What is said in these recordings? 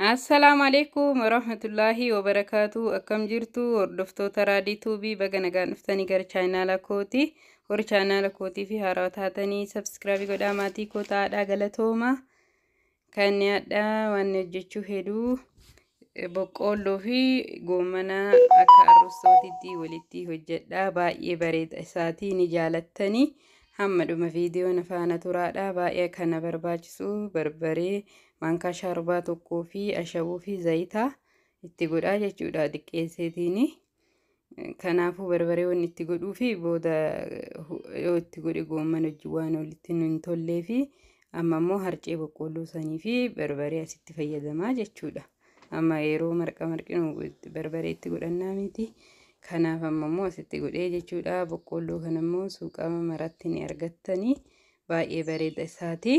Assalaamu alaikum warahmatullaahi wabarakaatu. Akkam jirtu hordoftoota Raadii Tuubii? Baga nagaan dhuftanii gara chaanaala kooti. Warri chaanaala kootii fi haarawaa taatanii subscribe godhaa, maatii koo ta'aadhaa. Galatooma. Kan nyaadhaa waan hojjechuu heduu boqqoolloo fi goommana akka arrustootitti walitti hojjedhaa. Baay'ee bareeda isaatii ni jaalattanii. Hamma dhuma viidiyoon faana turaadha. Baay'ee kana barbaachisu barbaree maankaa shaarbaa tokkoo fi ashaboo fi zayitaa itti godhaa jechuudha diqqeesseetiini. Kanaafuu barbaree wanni itti godhuu fi booda yoo itti godhe goomman hojii waan walitti nu hin tollee fi amma immoo harcee boqqoolloo sanii fi barbaree asitti fayyadamaa jechuudha. Amma yeroo marqa marqinu barbaree itti godhannaa miti. Kanaaf amma immoo asitti godhee jechuudha. Boqqoolloo kana immoo suuqama maratti ni argattanii, baay'ee bareeda isaati.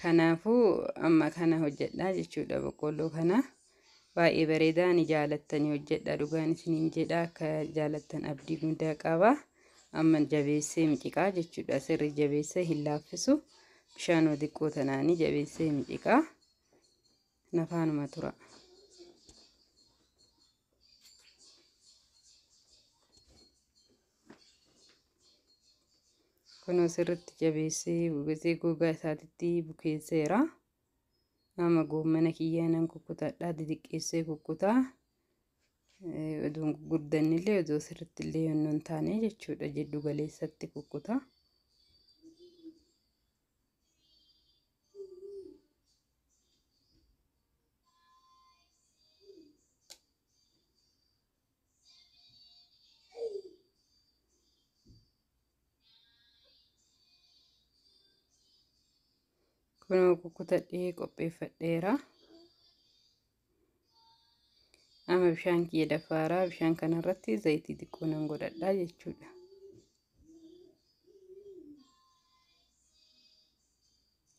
Kanaafuu amma kana hojjedhaa jechuudha boqqoolloo kana. Baay'ee bareedaa, ni jaalattanii hojjedha, dhugaan isiniin jedha, akka jaalattan abdii guddaa qaba. Amma jabeessee miqiqaa jechuudha. Sirri jabeessee hin laaffisu. Bishaan xiqqoo tanaanii jabeessee miqiqaa. Nafaanuma tura. Kunoo sirriitti jabeessee bukeessee gogaa isaatitti bukeesseera. Amma goommana kiyyaa nan kukkutadhaa, didiqqeessee kukkutaa. Oduun gurguddannillee odoo sirriitti illee yonnoo hin taane jechuudha, jiddu galeessatti kukkutaa. Kunoo kukkutadhee qopheeffadheera. Amma bishaan kiyya dafaaraa, bishaan kanarratti zayitii xiqqoo nan godhadhaa jechuudha.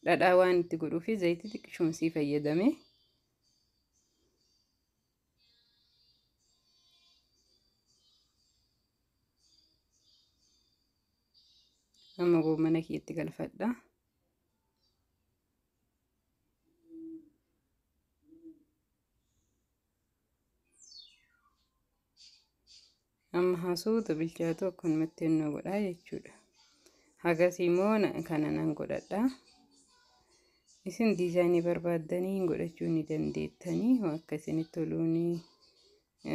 Dhadhaa waan itti godhuu fi zayitii xiqqishumsii fayyadame. Amma goommana kiyyatti galfadha. Amma hasuuta bilchaatu akkanumatti ennoo godhaa jechuudha. Hagasii immoo kana nan godhadha. Isin diizaayinii barbaaddanii godhachuu ni dandeettanii, akka isinitti toluun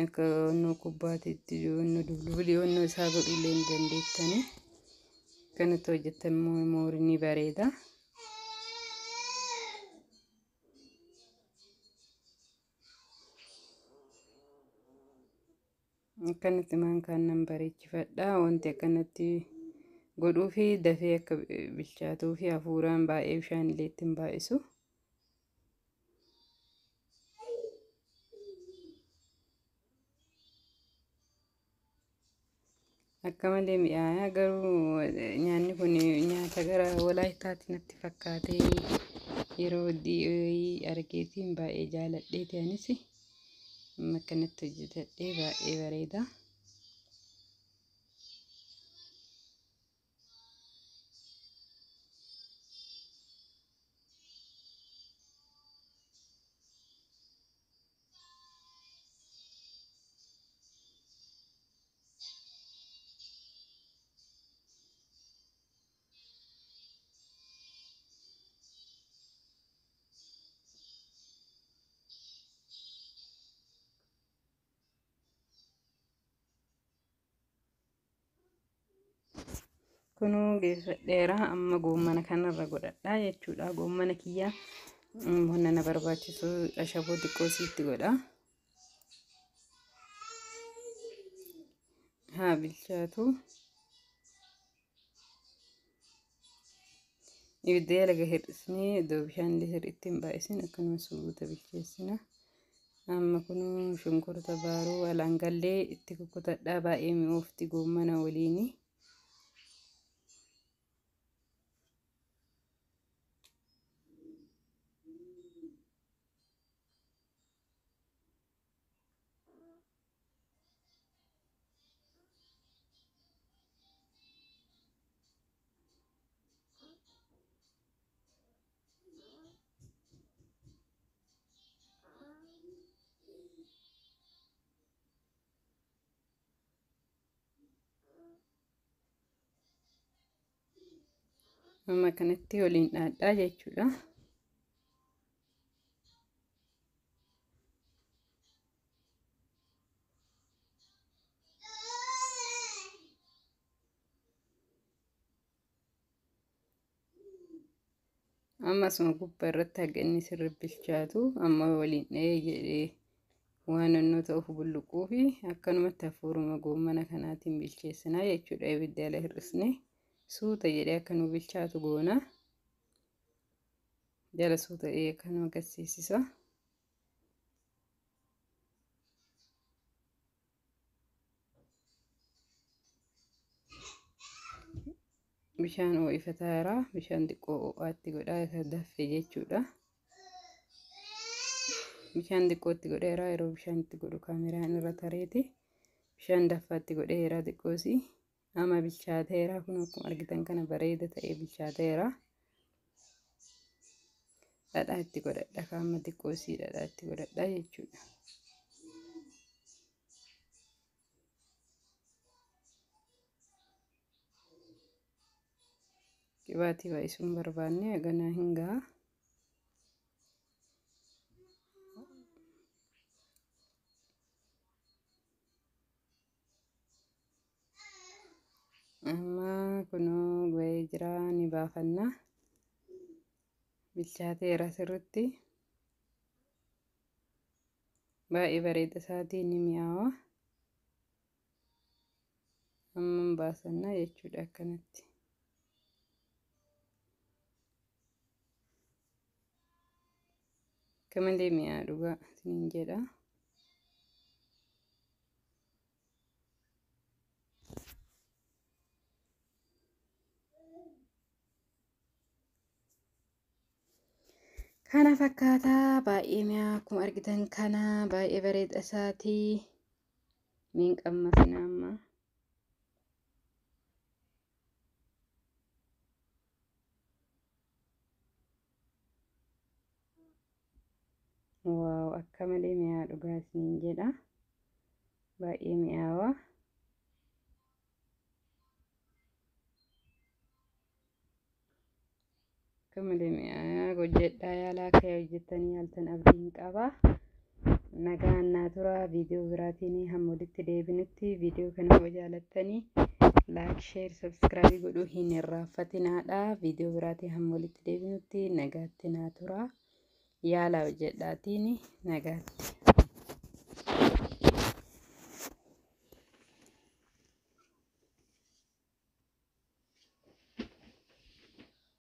akka onnoo kubbaatitti onnoo dubdubli onnoo isaa godhullee ni dandeettanii. Kanatti hojjettan immoo moori ni bareeda. Akkanatti maankaan nan bareechifadha. Wanti akkanatti godhuu fi dafee akka bilchaatuu fi hafuuraan baay'ee bishaan illee ittiin baay'isu. Akka malee mi'aayaa, garuu nyaanni kun nyaata gara Walaayitaatti natti fakkaatee yeroo argeetiin baay'ee jaaladheeti anis akkanatti hojjetadhee, baay'ee bareeda. Kunoo geeffadheera, amma goommana kanarra godhadha jechuudha. Goommana kiyya wanna na barbaachisu ashaboo xiqqoo siitti godha. Haa bilchaatu. Ibidda jala hir'isnee iddoo bishaan illee sirriitti hin baay'isin, akkanuma suuta bilcheessina. Amma kunoo shunkurta baaruu alangallee itti kukkutadhaa, baay'ee mi'oofti goommana waliini. Amma kanatti waliin dhaadhaa jechuudha. Amma asuma gubbaa irratti haga inni sirri bilchaatu amma waliin dhahee jedhee waan onnoo ta'uuf bulluquu fi akkanumatti hafuuruma goommana kanaatiin bilcheessinaa jechuudha. Ibidda jala hir'isne suuta jedhee akka nu bilchaatu goona. Jala suuta jedhee akka nu agarsiisisa. Bishaan ho'ifataa jira. Bishaan xiqqoo ho'aatti godhaa isa daffe jechuudha. Bishaan xiqqootti godheera. Yeroo bishaan itti godhu kaameraan irra tareeti. Bishaan daffaatti godheera xiqqoosi. Amma bilchaateera. Kun akkuma argitan kana bareeda ta'ee bilchaateera. Dhadhaa itti godhadha. Kaama xiqqoosii dhadhaa itti godhadha jechuudha. Qibaatii baay'isuun barbaanne haganaa hin ga'a. Amma kunoo ga'ee jira, ni baafanna. Bilchaateera sirritti. Baay'ee bareeda isaatii ni mi'aawa. Amma baasanna jechuudha akkanatti. Akka malee mi'aa dhugaa isiniin jedha. Kana fakkaataa baay'ee mi'aa akkuma argitan kana baay'ee bareeda isaatii. Miin qammasina amma. Waaw, akka malee mi'aa dhugaa isiniin jedha. Baay'ee mi'aawa. Akka malee mi'aa hojjedhaa yaalaa akka hojjettanii yaaltan abdiin qaba. Nagaan naa tura. Viidiyoo biraatiin hamma walitti deebinutti viidiyoo kana yoo jaalattanii like, share, subscribe godhuu hin irraanfatinaadha. Viidiyoo biraatiin hamma walitti deebinutti nagaatti naa tura. Yaalaa hojjedhaatiin nagaatti.